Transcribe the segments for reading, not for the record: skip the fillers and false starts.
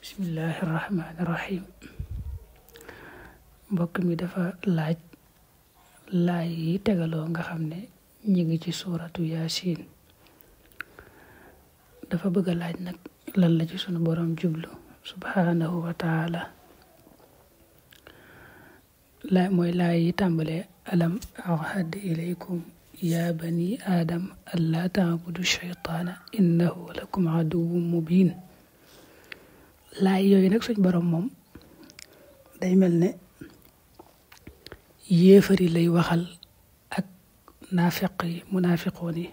bismillahi rahmaani rahim mbokk mi dafa laaj yi tegaloo nga xam ne ñi ngi ci suuratu yaasin dafa bëgg a laaj nag lan la ci sunu borom jublu subhanahu wa taala mooy laay yi tàmbalee alam ahad ilaykum ya bani adam alla taabudu shaytaana innahu lakum aduwwun mubin laay yooyu nag suñ borom moom day mel ne yéefari lay waxal ak munaafiqoon yi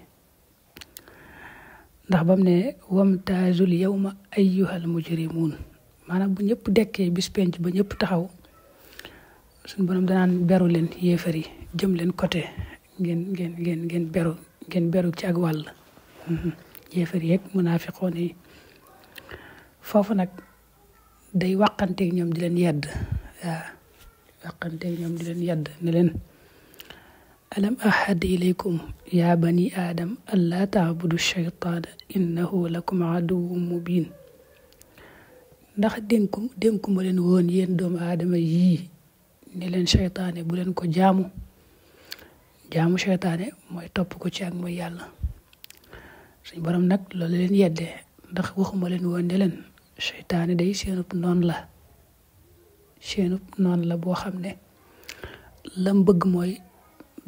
ndax bam ne wamtaazul yawma ayyuhal mujrimuun maanaam bu ñëpp dekkee bis penc ba ñëpp taxaw suñ borom danaan beru leen yéefari jëm leen côté ngeen beru ci ak wàll yéefari yeeg munaafiqoon yi foofu nag day wàqanteeg ñoom di leen yedd ne leen alam ahad ilaykum ya bani adam alla taabudu shaytaana innahu lakum aduwwun mubin ndax dénku ma leen woon yéen doomu aadama yii ne leen shaytaane bu leen ko jaamu shaytaane mooy topp ko ci ak mooy yàlla suñ borom nag loolu leen yeddee ndax waxuma leen woon ne leen seytaane day seenub noon la boo xam ne lam bëgg mooy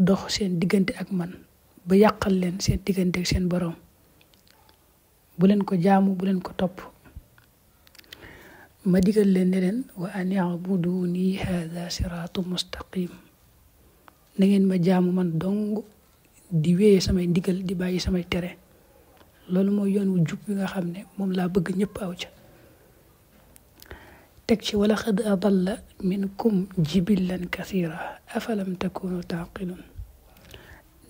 dox seen diggante ak man ba yàqal leen seen diggante ak seen borom bu leen ko jaamu bu leen ko topp ma digal leen ne leen wa an i'buduni hadha siratu mustaqim na ngeen ma jaamu man dong di wéye samay ndigal di bàyyi samay tere loolu mooy yoon wu jub bi nga xam ne moom laa bëgg ñëpp aw ca teg ci wala xad adalla minkum jibillan kathira afalam takunu taqilun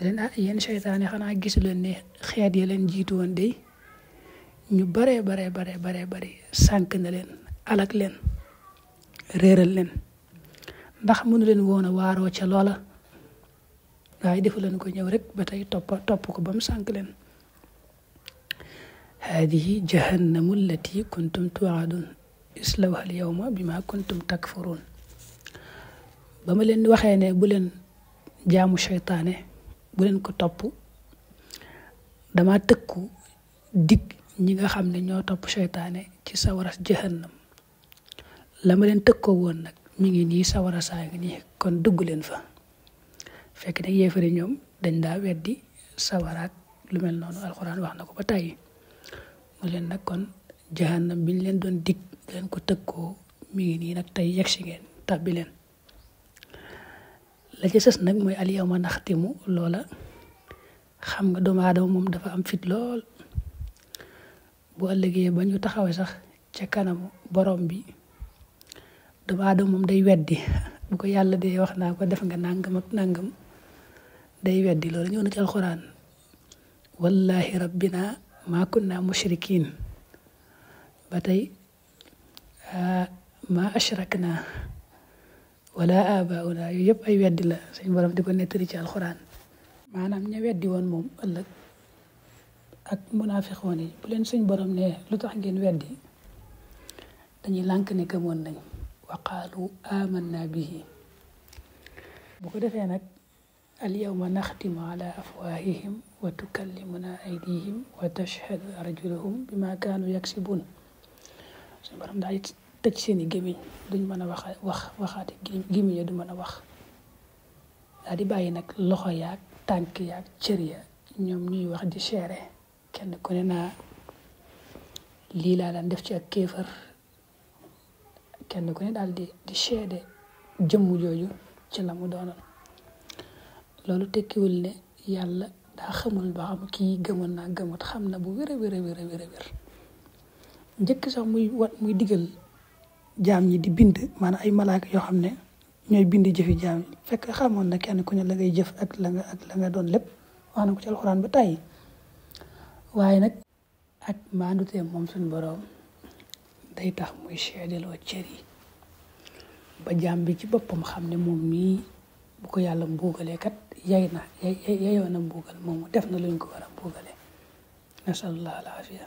leen yéen seytaane xanaa gisu leen ne xeet ya leen jiitu woon day ñu bare sànk na leen alak leen réeral leen ndax mënu leen woon a waaroo ca loola waaye defu leen ko ñëw rek ba tey topp ko ba mu sànk leen haadihi jahannamu allati kuntum tu'adun islawha al yawma bima kuntum takfurun ba ma leen waxee ne bu leen jaamu seytaane bu leen ko topp dama tëkku dig ñi nga xam ne ñoo topp seytaane ci sawaras jahannam la ma leen tëkkoo woon nag mi ngi nii sawara saa ngi nii kon dugg leen fa fekk nag yéefari ñoom dañ daa weddi sawaraak lu mel noonu alxuraan wax na ko ba tàyyi mu leen nag kon jahannam biñ leen doon dig leen ko tëkkoo mi ngi nii nag tey yegg si ngeen tàbbi leen la ci sës nag mooy al yawma naxtimu loola xam nga doomu aadama moom dafa am fit lool bu ëllëgee ba ñu taxawee sax ca kanamu borom bi doomu aadama moom day weddi bu ko yàlla dee wax naa ko def nga nangam ak nangam day weddi loolu ñëw na ci alxuraan wallahi rabbina ma kunna mushrikin ba tey ma ashrakna wala abauna yooyu yëpp ay weddi la suñ borom di ko nettali ci alxuraan maanaam ña weddi woon moom ëllëg ak munaafiqoon yi bu leen suñ borom ne lu tax ngeen weddi dañuy lànk ne gëmoon nañ wa qaalu amanna bihi bu ko defee nag al yawma naxtimu ala afwahihim wa tukallimuna aydihim wa tashhadu arjuluhum bima kaanu yaksibun suñ borom daal di tëj seeni gémmiñ duñ mën a waxaate gémmiñ ya du mën a wax daal di bàyyi nag loxo yaag tànk yaag cër ya ñoom ñuy wax di seere kenn ku ne naa lii laa daan def ci ak kéefar kenn ku ne daal di seede jëmm jooju ci la mu doonoon loolu tekkiwul ne yàlla daa xamul ba xam kii gëmoon naa gëmut xam na bu wér a wér njëkk sax muy digal jaam ñi di bind maanaam ay malaaka yoo xam ne ñooy bind jëfi jaam yi fekk xamoon na kenn ku ne la ngay jëf ak la nga doon lépp wax na ko ci alxuraan ba tàyyi waaye nag ak maandutee moom suñu boroom day tax muy seedeloo cër yi ba jaam bi ci boppam xam ne moom mii bu ko yàlla mbuugalee kat yayoo na mbuugal moom def na luñ ko war a mbuugalee nasallallahu alaafiya